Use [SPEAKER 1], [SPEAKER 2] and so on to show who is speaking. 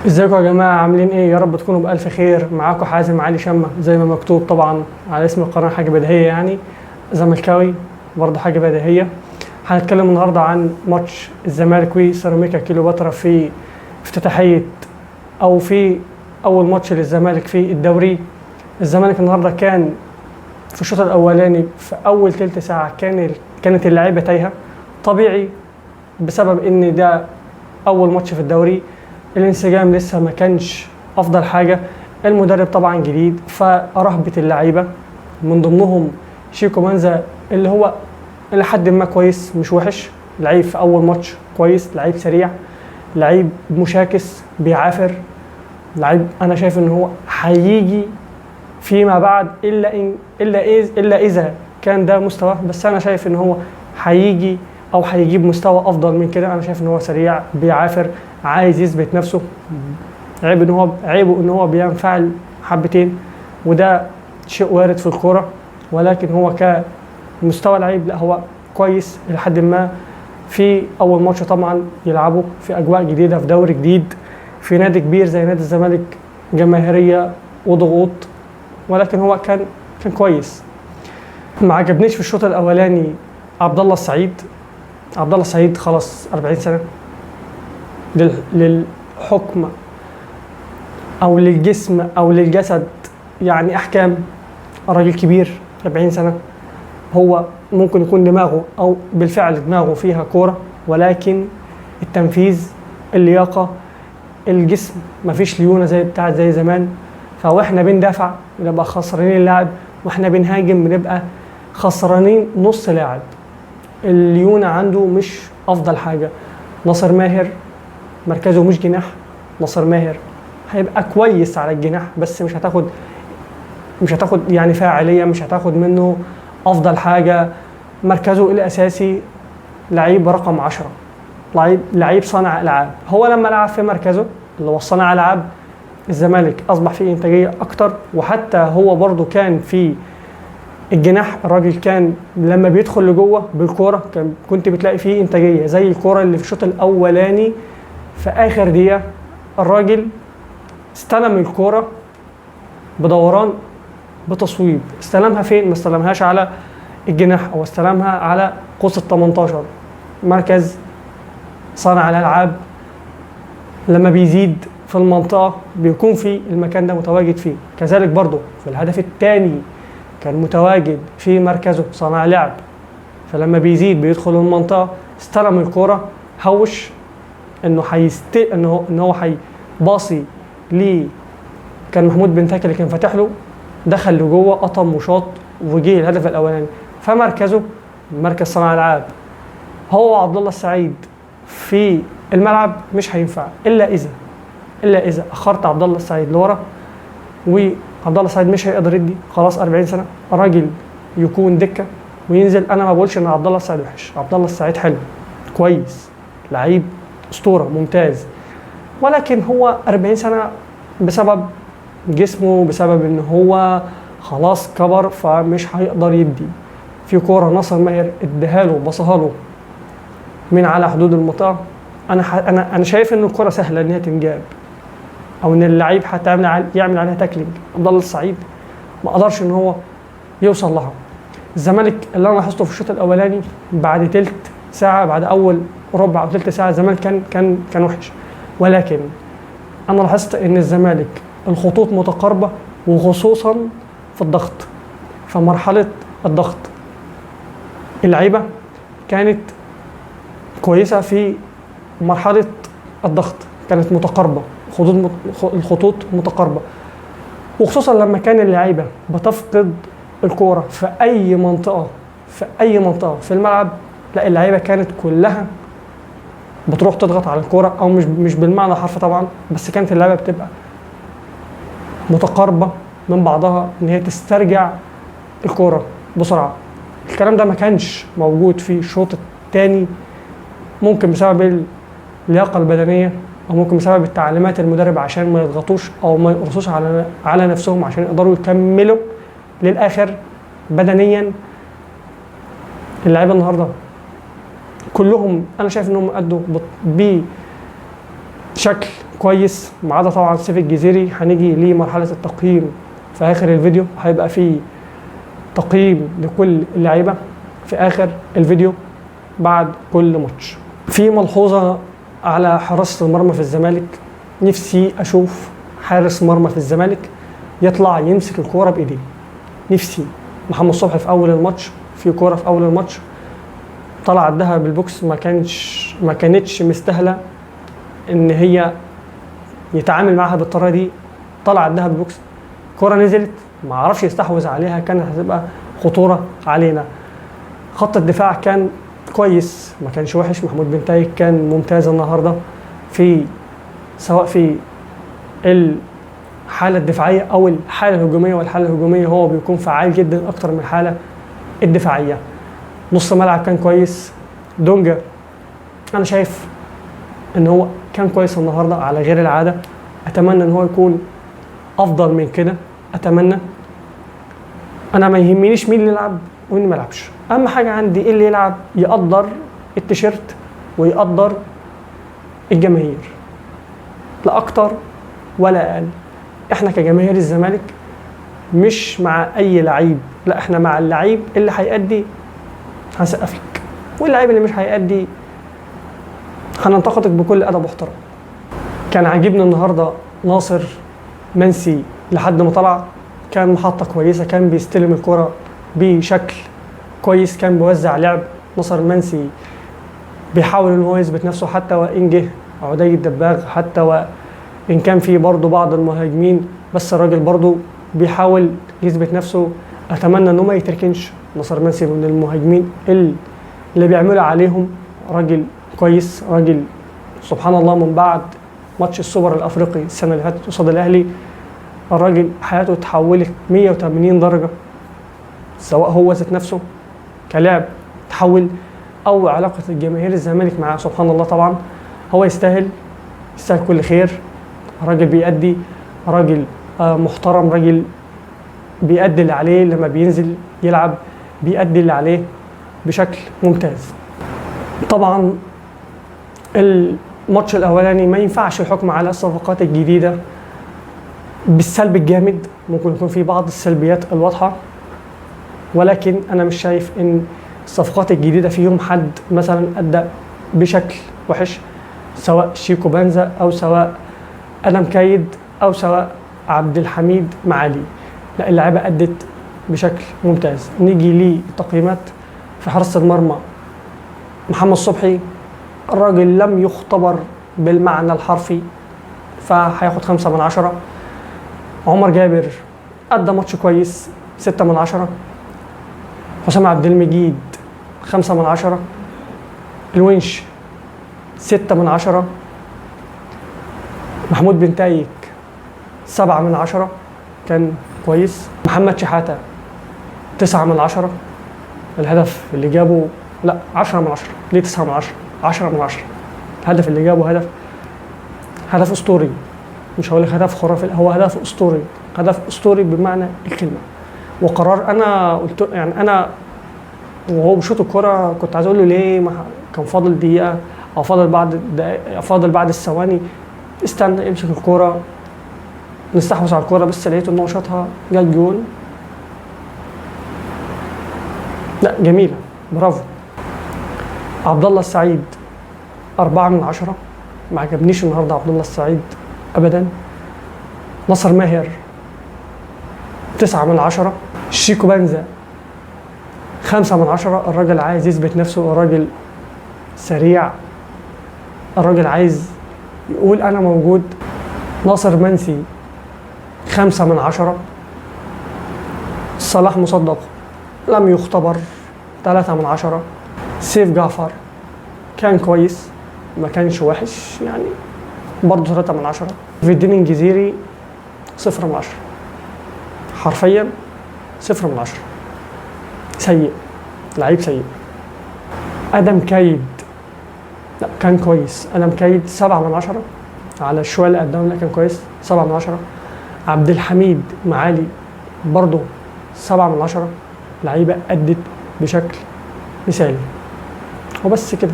[SPEAKER 1] ازيكم يا جماعة، عاملين ايه؟ يا رب تكونوا بألف خير. معاكم حازم علي شمة زي ما مكتوب طبعا على اسم القناة، حاجة بديهية يعني، زملكاوي برضه حاجة بديهية. هنتكلم النهاردة عن ماتش الزمالك وسيراميكا كليوباترا في افتتاحية او في اول ماتش للزمالك في الدوري. الزمالك النهاردة كان في الشوط الاولاني في اول تلت ساعة كانت اللعيبة تايهة طبيعي، بسبب ان ده اول ماتش في الدوري، الانسجام لسه ما كانش افضل حاجة، المدرب طبعا جديد، فرهبه اللعيبة من ضمنهم شيكو مانزا اللي هو الى حد ما كويس مش وحش، لعيب في اول ماتش كويس، لعيب سريع، لعيب مشاكس بيعافر، لعيب انا شايف ان هو هيجي فيما بعد الا اذا كان ده مستواه، بس انا شايف ان هو هيجي او هيجيب مستوى افضل من كده. انا شايف ان هو سريع بيعافر، عايز يثبت نفسه، عيبه ان هو بينفعل حبتين وده شيء وارد في الكورة، ولكن هو كمستوى لعيب لا هو كويس الى حد ما. في اول ماتش طبعا يلعبه في اجواء جديدة، في دوري جديد، في نادي كبير زي نادي الزمالك، جماهيرية وضغوط، ولكن هو كان كويس. ما عجبنيش في الشوط الاولاني عبد الله السعيد. عبد الله السعيد خلاص 40 سنة، للحكم او للجسم او للجسد يعني احكام، الراجل كبير 40 سنة، هو ممكن يكون دماغه او بالفعل دماغه فيها كورة، ولكن التنفيذ، اللياقة، الجسم مفيش ليونه زي بتاعت زي زمان. فواحنا بندافع بنبقى خسرانين اللاعب، واحنا بنهاجم بنبقى خسرانين نص لاعب. الليونه عنده مش افضل حاجة. ناصر ماهر مركزه مش جناح، ناصر ماهر هيبقى كويس على الجناح بس مش هتاخد يعني فاعلية، مش هتاخد منه افضل حاجة. مركزه الاساسي لعيب رقم 10، لعيب صانع العاب. هو لما لعب في مركزه اللي هو صانع العاب الزمالك اصبح فيه انتاجية اكتر، وحتى هو برضو كان في الجناح الراجل كان لما بيدخل لجوه بالكورة كنت بتلاقي فيه انتاجية، زي الكورة اللي في الشوط الاولاني في اخر دقيقة الراجل استلم الكورة بدوران بتصويب، استلمها فين؟ ما استلمهاش على الجناح او استلمها على قوس ال 18، مركز صانع الالعاب لما بيزيد في المنطقة بيكون في المكان ده متواجد فيه. كذلك برضه في الهدف الثاني كان متواجد في مركزه صانع لعب، فلما بيزيد بيدخل المنطقة، استلم الكورة، هوش انه هيست انه ان هو هيباصي ليه، كان محمود بن تاكل اللي كان فاتح له، دخل لجوه قطم وشاط وجه الهدف الاولاني. فمركزه مركز صانع العاب، هو عبد الله السعيد في الملعب مش هينفع الا اذا اخرت عبد الله السعيد لورا، وعبد الله السعيد مش هيقدر يدي خلاص 40 سنة، راجل يكون دكه وينزل. انا ما بقولش ان عبد الله السعيد وحش، عبد الله السعيد حلو كويس، لعيب اسطورة ممتاز، ولكن هو 40 سنة بسبب جسمه، بسبب ان هو خلاص كبر، فمش هيقدر يدي. في كورة ناصر ماهر اداها له، بصها له من على حدود المنطقة، انا شايف ان الكورة سهلة ان هي تنجاب، او ان اللعيب حتى يعمل عليها tackling. عبد الله السعيد ما قدرش ان هو يوصل لها. الزمالك اللي انا لاحظته في الشوط الاولاني بعد تلت ساعة، بعد اول ربع او تلت ساعة، الزمالك كان وحش، ولكن انا لاحظت ان الزمالك الخطوط متقاربة، وخصوصا في الضغط، في مرحلة الضغط اللعيبة كانت كويسة في مرحلة الضغط، كانت متقاربة، الخطوط متقاربة، وخصوصا لما كان اللعيبة بتفقد الكورة في اي منطقة، في اي منطقة في الملعب، لا اللعيبة كانت كلها بتروح تضغط على الكورة، او مش بالمعنى الحرفي طبعا، بس كانت اللعيبة بتبقى متقاربة من بعضها ان هي تسترجع الكورة بسرعة. الكلام ده ما كانش موجود في الشوط الثاني، ممكن بسبب اللياقة البدنية، او ممكن بسبب التعليمات المدرب عشان ما يضغطوش او ما يقرصوش على نفسهم عشان يقدروا يكملوا للاخر بدنيا. اللعيبة النهارده كلهم انا شايف انهم ادوا بشكل كويس ما عدا طبعا سيف الجزيري. هنيجي لمرحلة التقييم في اخر الفيديو، هيبقى فيه تقييم لكل اللعيبة في اخر الفيديو بعد كل ماتش. في ملحوظة على حراسة المرمى في الزمالك، نفسي اشوف حارس مرمى في الزمالك يطلع يمسك الكورة بايديه. نفسي محمد صبحي في اول الماتش، في كورة في اول الماتش طلع عدها بالبوكس، ما كانتش مستاهلة ان هي يتعامل معاها بالطريقة دي، طلع عدها بالبوكس، كورة نزلت ما عرفش يستحوذ عليها، كانت هتبقى خطورة علينا. خط الدفاع كان كويس ما كانش وحش، محمود بنتايك كان ممتاز النهارده في سواء في الحالة الدفاعية او الحالة الهجومية، والحالة الهجومية هو بيكون فعال جدا اكتر من الحالة الدفاعية. نص ملعب كان كويس، دونجا انا شايف ان هو كان كويس النهارده على غير العادة، اتمنى ان هو يكون افضل من كده. اتمنى، انا ما يهمنيش مين اللي يلعب ومين ما يلعبش، اهم حاجة عندي ايه اللي يلعب يقدر التيشيرت ويقدر الجماهير، لا اكتر ولا اقل. احنا كجماهير الزمالك مش مع اي لعيب، لا احنا مع اللعيب اللي هيأدي هنسقف لك، واللعيب اللي مش هيأدي هننتقدك بكل ادب واحترام. كان عاجبني النهارده ناصر منسي لحد ما طلع، كان محطة كويسة، كان بيستلم الكرة بشكل كويس، كان بيوزع لعب. ناصر منسي بيحاول ان هو يثبت نفسه حتى وان جه عدي الدباغ، حتى وان كان في برضه بعض المهاجمين، بس الراجل برضه بيحاول يثبت نفسه. اتمنى انه ما يتركنش. ناصر منسي من المهاجمين اللي بيعملوا عليهم، راجل كويس، راجل سبحان الله من بعد ماتش السوبر الافريقي السنة اللي فاتت قصاد الاهلي، الراجل حياته اتحولت 180 درجه، سواء هو ذات نفسه كلاعب تحول او علاقة الجماهير الزمالك معاه. سبحان الله، طبعا هو يستاهل، يستاهل كل خير. راجل بيأدي، راجل محترم، راجل بيأدي اللي عليه، لما بينزل يلعب بيأدي اللي عليه بشكل ممتاز. طبعا الماتش الاولاني ما ينفعش الحكم على الصفقات الجديدة بالسلب الجامد، ممكن يكون في بعض السلبيات الواضحة، ولكن انا مش شايف ان الصفقات الجديدة فيهم حد مثلا ادى بشكل وحش، سواء شيكو بانزا او سواء ادم كايد او سواء عبد الحميد معالي. لا، اللعيبة ادت بشكل ممتاز. نيجي للتقييمات. في حراسة المرمى محمد صبحي، الراجل لم يختبر بالمعنى الحرفي، فهياخد 5 من 10. عمر جابر ادى ماتش كويس، 6 من 10. حسام عبد المجيد 5 من 10. الونش 6 من 10. محمود بنتايك 7 من 10، كان كويس. محمد شحاتة 9 من 10، الهدف اللي جابه، لا 10 من 10، ليه 9 من 10؟ 10 من 10. الهدف اللي جابه هدف اسطوري، مش هقول لك هدف خرافي، هو هدف اسطوري، هدف اسطوري بمعنى الكلمة. وقرار انا قلت يعني انا وهو بيشوط الكرة كنت عايز اقول له ليه ما كان فاضل دقيقة او فاضل بعد دقائق، فاضل بعد الثواني، استنى امسك الكرة، نستحوذ على الكرة، بس لقيته ان هو شاطها جت جون. لا جميلة، برافو. عبد الله السعيد 4 من 10، ما عجبنيش النهارده عبد الله السعيد ابدا. نصر ماهر 9 من 10. شيكو بانزا 5 من 10، الراجل عايز يثبت نفسه، الراجل سريع، الراجل عايز يقول انا موجود. ناصر منسي 5 من 10. صلاح مصدق لم يختبر 3 من 10. سيف جعفر كان كويس، ما كانش وحش يعني، برضه 3 من 10. في الدين الجزيري 0 من 10، حرفيا 0 من 10، سيء، لعيب سيء. ادم كايد لا كان كويس، ادم كايد 7 من 10 على الشوية اللي قدامه، لا كان كويس 7 من 10. عبد الحميد معالي برضه 7 من 10، لعيبة أدت بشكل مثالي. وبس كده.